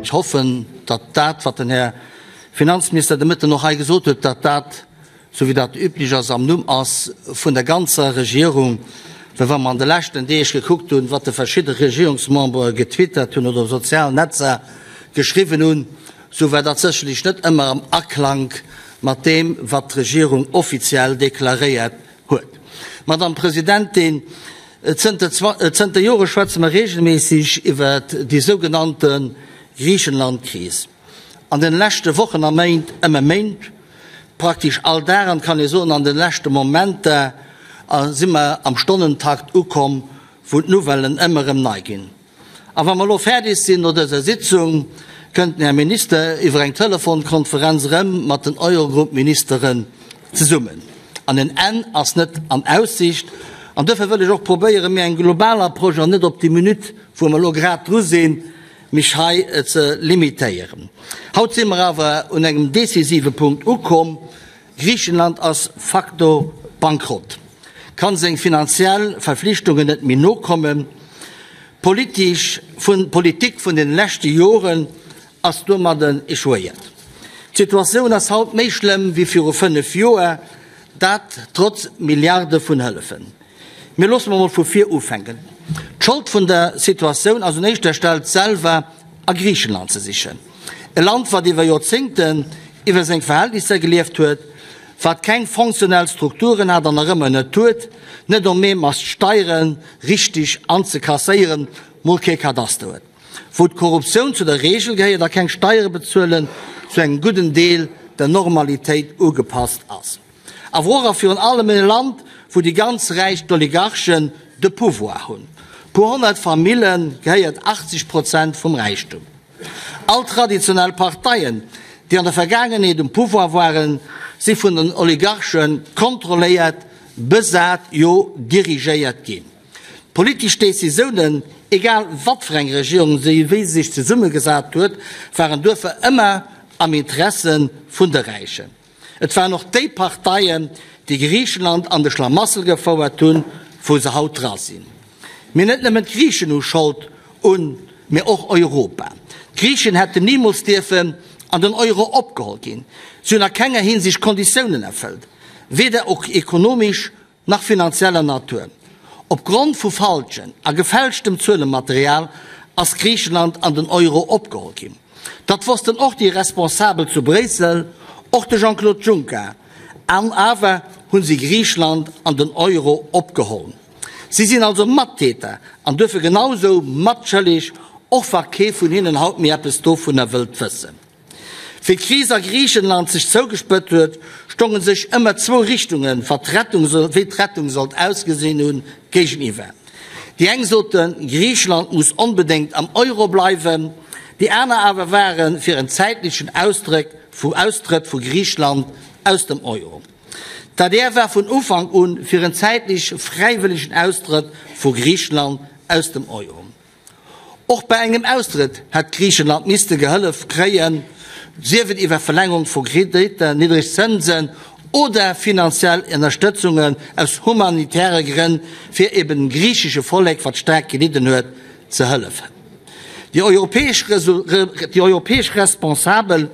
Ech hoffen, datt dat, wat den Här Finanzminister de Mëtten och hei gesot huet, datt dat, esou wéi dat üblech ass, am Numm ass vun der ganzer Regierung, well wa mer an de leschten Deeg gekuckt hunn, wat déi verschidde Regierungsmembere getwittert hunn oder op sozialen Netzer geschriwwen hunn, esou war dat sécherlech net ëmmer am Aklank mat deem, wat d'Regierung offiziell deklaréiert huet. Madame Presidentin, zënter Jore schwätze mer regelméisseg iwwert déi sougenannte Griichenland-Kris. An den leschte Wochen a Méint ëmmer Méint, praktesch all Dag an, kann ee soen, an den leschte Momenter si mer am Stonnentakt ukomm, wou d'Nouvellen ëmmer erëm nei ginn. A wa mer elo fäerdeg sinn no dëser Sitzung, kënnt den Här Minister iwwer eng Telefonkonferenz erëm mat den Eurogroup-Ministeren zesummen. An en Enn ass net an Aussicht. An duerfir wëll ech och probéieren, méi eng global Approche an net op déi Minutt, wou mer elo grad dru sinn, mech hei ze limitéieren. Haut si mer awer un engem decisive Punkt ukomm. Griichenland ass facto bankrott, kann seng finanziell Verflichtungen net méi nokommen. D'Politik vun den leschte Joren ass domadden echouéiert. D'Situatioun ass haut méi schlëmm wéi viru 5 Joer, dat trotz Milliarde vun Hëllefen. Mee loosse mer mol vu vir ufänken. D'Schold vun der Situatioun ass un éischter Stell selwer a Griichenland ze sichen. E Land, wat iwwer Joerzéngten iwwer seng Verhältnisser gelieft huet, wat keng fonctionnel Strukturen hat an nach ëmmer net huet, net en même ass d'Steiere richteg anzekasséieren, mol kee Kadaster huet, wou d'Korruptioun zu der Reegel gehéiert a keng Steiere bezuelen zu engem gudden Deel der Normalitéit ugepasst ass. Awer och a virun allem en Land, wou déi ganz Räich, d'Oligarchen, de Pouvoir hunn. Puer 100 Famille gehéiert 80 Prozent vum Räichtum. All traditionell Parteien, déi an der Vergaangenheet um Pouvoir waren, si vun den Oligarche kontrolléiert, besat, jo dirigéiert ginn. D'politesch Décisiounen, egal wat fir eng Regierung si wéi se sech zesummegesat huet, waren duerfir ëmmer am Interesse vun de Räichen. Et waren och déi Parteien, déi Griichenland an de Schlamassel gefouert hunn, wou se haut dra sinn. Mee net nëmmen d'Griichen hu Schold un, mee och Europa. D'Griichen hätten nimools dierfen an den Euro opgeholl ginn. Si hunn a kenger Hinsicht d'Konditiounen erfëllt, weder ekonomesch nach finanzieller Natur. Op Grond vu falschen a gefälschtem Zuelematerial ass Griichenland an den Euro opgeholl ginn. Dat wossten och déi Responsabel zu Bréissel, och de Jean-Claude Juncker. An awer hunn si Griichland an den Euro opgeholl. Si sinn also Mattäter an duerfir genau sou matschëlleg, och wa kee vun hinnen haut méi eppes dovunner wëllt wëssen. Wéi d'Kris a Griichenland sech zougespëtzt huet, stonge sech ëmmer zwou Richtungen, wat d'Rettung, wéi d'Rettung sollt ausgesinn hunn, géigeniwwer. Déi eng soten, Griichenland muss onbedéngt am Euro bleiwen, déi aner awer ware fir en zäitlechen Ausdréck vu Austrëtt vu Griichland aus dem Euro. D'adr war vun Ufank u fir en zäitlech fräiwëllegen Austrëtt vu Griichenland aus dem Euro. Och bei engem Austrëtt hätt Griichenland misste Gehëllef kréien, sief et iwwer Verlängerung vu Krediter, niddreg Zënsen oder finanziell Ënnerstëtzungen aus humanitäre Grënn, fir eben dem griichesche Vollek, wat staark gelidden huet, ze hëllefen. Déi europäesch Responsabel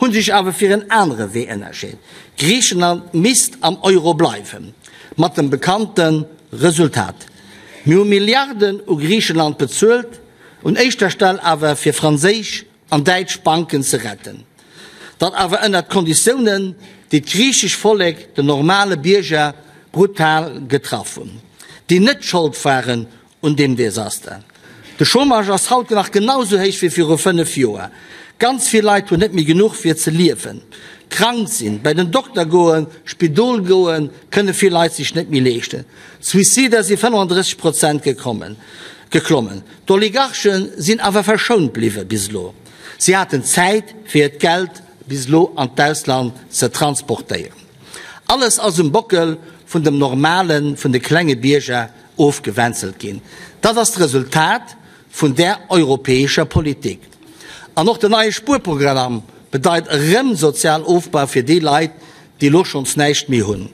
hunn sech awer fir en anere Wee ënnerscheet, Griichenland misst am Euro bleiwen, mat dem bekannte Resultat, Mir hu Milliarden u Griichenland bezuelt, un éischter Stell awer fir franséisch an däitsch Banken ze retten. Dat awer ënnert Konditiounen, déi d'griichesch Vollek, den normale Bierger, brutal getraff hunn, déi net Schold waren un deem Desaster. De Chômage ass haut nach genau sou héich wéi viru 5 Joer. Ganz vill Leit hunn net méi genuch fir ze liewen. Krank sinn, bei den Dokter goen, Spidol goen, kënne vill Leit sech net méi leeschten. D'Suicider si 35 Prozent gekommen, geklommen. D'Oligarche sinn awer verschount bliwwe bis elo. Si haten Zäit fir hiert Geld bis elo an d'Ausland ze transportéieren. Alles ass um Bockel vun dem normalen, vun de klenge Bierger ofgewänzelt ginn. Dat ass d'Resultat vun där europäescher Politik. An och den neie Spuerprogramm bedeit erëm Sozialofbau fir déi Leit, déi elo schonns näischt méi hunn.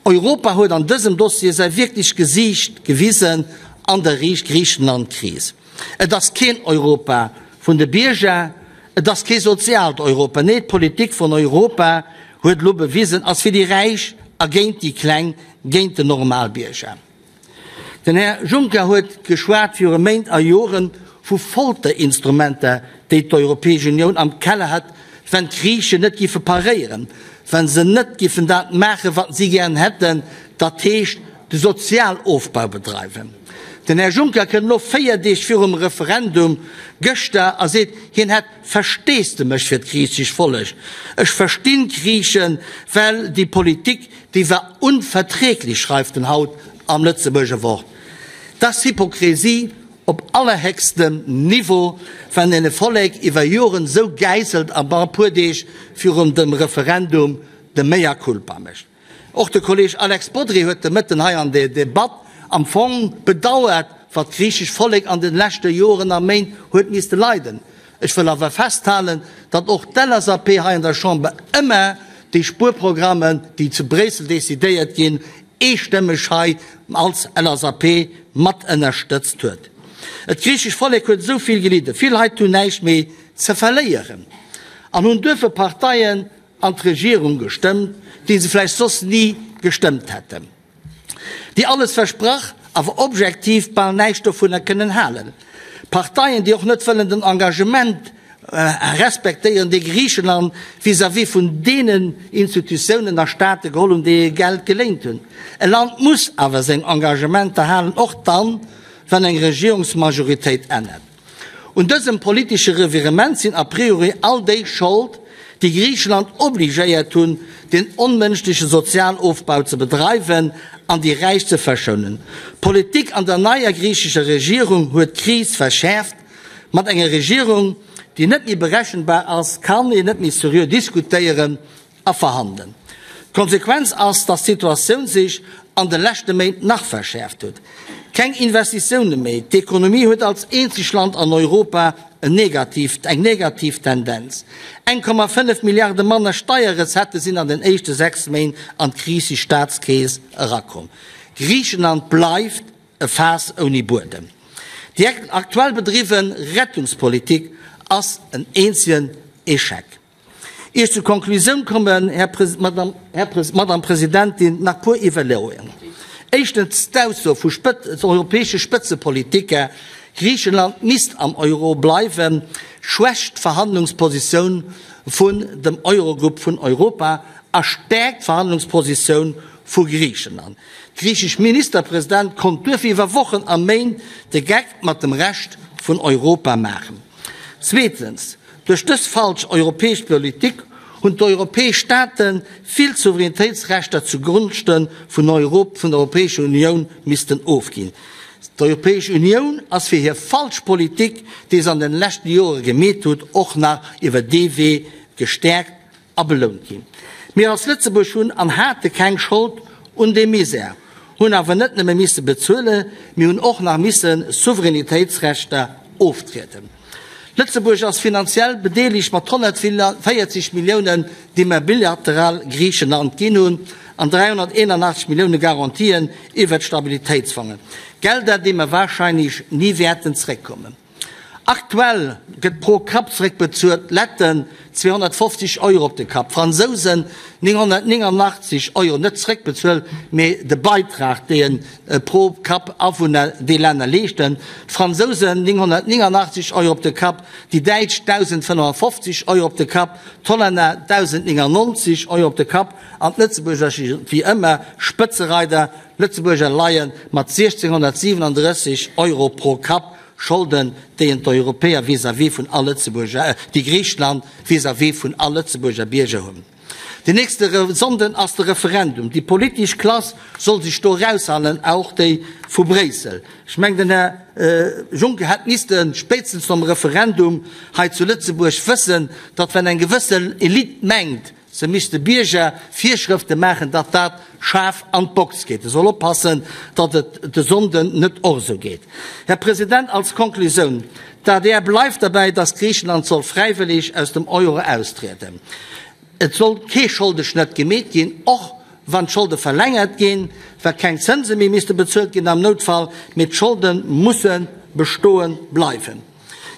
Europa huet an dësem Dossier säi wierklecht Gesiicht gewisen an der Griichenland-Kris. Et ass keen Europa. vun de Bierger. Et ass kee soziaalt Europa. Nee, d'Politik vun Europa, huet elo bewisen, ass fir déi Räich a géint déi Kleng, géint den Normalbierger. Den Här Juncker huet geschwat viru Méint a Joren vu Folterinstrumenter, déi d'Europäesch Unioun am Keller hätt, wenn d'Griichen net giffe paréieren, wa se net giffen dat maachen, wat si gären hätten, dat heescht de Sozialofbau bedreiwen. Den Här Juncker kënnt elo 4 Deeg virum Referendum gëschter a seet, hien hätt Versteesdemech fir d'griichesch Vollek. Ech verstinn d'Griichen, well déi Politik, déi war unverträglich, schreift en haut am Lëtzebuerger Wort. Dat ass Hypokrisie op allerhéchstem Niveau, wann een e Vollek iwwer Joren esou gäisselt a e puer Deeg virun dem Referendum de Mea culpa mécht. Och de Kolleg Alex Bodry huet de Mëtten hei an der Debatt am Fong bedauert, wat d'griichesch Vollek an de leschte Joren a Méint huet misste leiden. Ech wëll awer festhalen, datt och d'LSAP hei an der Chamber ëmmer déi Spuerprogrammen, déi zu Bréissel decidéiert ginn, eestëmmeg hei als LSAP mat ënnerstëtzt huet. Et griichesch Vollek huet esou vill gelidden, vill Leit hunn näischt méi ze verléieren an hunn duerfir Parteien an d'Regierung gestëmmt, déi se vläicht soss ni gestëmmt hätten, déi alles versprach, awer objektiv bal näischt dovunner kënnen halen. Parteien, déi och net wëllen den Engagement respektéieren, dee Griichenland vis-à-vis vun deenen Institutiounen a Staate geholl hunn, déi e Geld geléint hunn. E Land muss awer seng Engagementer halen, och dann, wann eng Regierungsmajoritéit ännert. Un dësem politesche Revirement sinn a priori all déi Schold, déi Griicheland obligéiert hunn, den onmënschleche Sozialofbau ze bedreiwen an déi Räich ze verschounen. D'Politik an der neier griichescher Regierung huet d'Kris verschäerft. Mat enger Regierung, déi net méi berechenbar ass, kann een net méi seriö diskutéieren. A verhandelen. D'Konsequenz ass, dass d'Situatioun sech an de leschte Méint nach verschäerft huet. Keng Investitioune méi, d'Ekonomie huet als eenzeg Land an Europa en negativ, eng negativ Tendenz. 1,5 Milliarde manner Steierrecettë sinn an den éischte 6 Méint an d'griichesch Staatskeess erakomm. Griichenland bleift e Faass ouni Buedem. Déi aktuell bedriwwe Rettungspolitik ass en eenzegen Echec. Ier ech zur Konklusioun kommen, Här Pres-, Madame, Här Pres-, Madame Presidentin, nach puer Iwwerleeungen. Éischtens, d'Ausso vu Spët-, europäesche Spëtzepolitiker, Griichenland misst am Euro bleiwen, schwächt d'Verhandlungspositioun vun dem Eurogrupp vun Europa a stäerkt d'Verhandlungspositioun vu Griichenland. D'griichesch Ministerpresident konnt duerfir iwwer Wochen a Méint de Geck mat dem Rescht vun Europa maachen. Zweetens, Duerch dës falsch europäesch Politik hunn d'europäesch Staate vill Souveränitéitsrechter zu Gonschte vun vun der Europäescher Unioun missten ofginn. D'Europäesch Unioun ass fir hir falsch Politik, déi se an den leschte Jore gemeet huet, och nach iwwer dee Wee gestäerkt a belount ginn. Mir als Lëtzebuerg hunn an hate keng Schold un deem Misär, hunn awer net nëmme misse bezuelen, mir hunn och nach misse Souveränitéitsrechter oftrieden. Lëtzebuerg ass finanziell bedeelegt mat 140 Milliounen, déi mer bilateral Griichenland ginn hunn, an 381 Millioune Garantien iwwert d'Stabilitéitsfongen, Gelder, déi mer wahrscheinlech ni wäerten zréckkommen. Aktuell gëtt pro Kapp zeréckbezuelt, Letten 250 Euro op de Kapp, Fransousen 989 Euro, net zeréckbezuelt, mee de Beitrag, dee en pro Kapp Awunner déi Länner leeschten, d'Fransousen 989 Euro op de Kapp, déi Däitsch 1.055 Euro op de Kapp, d'Hollänner 1.099 Euro op de Kapp an d'Lëtzebuerger si wéi ëmmer Spëtzereider, Lëtzebuerger leie mat 1.637 Euro pro Kapp Scholden, déi en d'Europäer vis-à-vis vun all Lëtzebuerger, déi Griicheland vis-à-vis vun all Lëtzebuerger Bierger hunn. Den nächste Sonnden ass de Referendum. Déi politesch Klass soll sech do eraushalen, auch déi vu Bréissel. Ech mengen, den Här Juncker hätt misste spéitstens nom Referendum hei zu Lëtzebuerg wëssen, datt wann eng gewësse Elite mengt, Se misst de Bierger Virschrëfte maachen, datt dat schaarf an d'Box geet. E soll oppassen, datt et de Sonnden net och esou geet. Här President, als Konklusioun, D'ADR bleift derbäi, datt Griichenland soll fräiwëlleg aus dem Euro austrieden. Et soll kee Scholdeschnëtt gemeet ginn, och wann d'Scholde verlängert ginn, wa keng Zënse méi misste bezuelt ginn am Noutfall, mee d'Scholde musse bestoe bleiwen.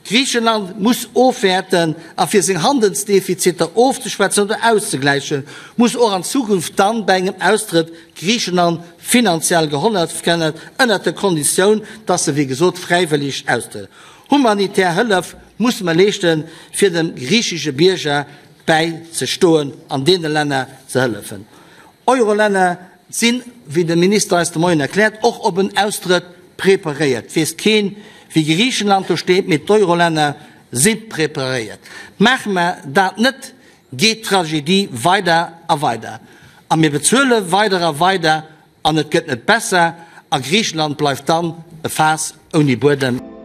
Griichenland muss ofwäerten a fir seng Handelsdefiziter ofzeschwätzen oder auszegläichen, muss och an Zukunft dann bei engem Austrëtt Griichenland finanziell gehollef kënnen, ënnert der Konditioun, dass se wéi gesot fräiwëllig austrëtt. Humanitär Hëllef musse mer leeschten, fir dem griichesche Bierger bäizestoen an deene Länner ze hëllefen. Eurolänner sinn, wéi de Minister eis de Moien erkläert, och op en Austrëtt preparéiert. Et weess keen, wéi Griichenland do steet, mee d'Eurolänner si preparéiert. Maache mer dat net, geet d'Tragedie weider a weider a mir bezuele weider a weider an et gëtt net besser a Griichenland bleift dann e Faass ouni Buedem.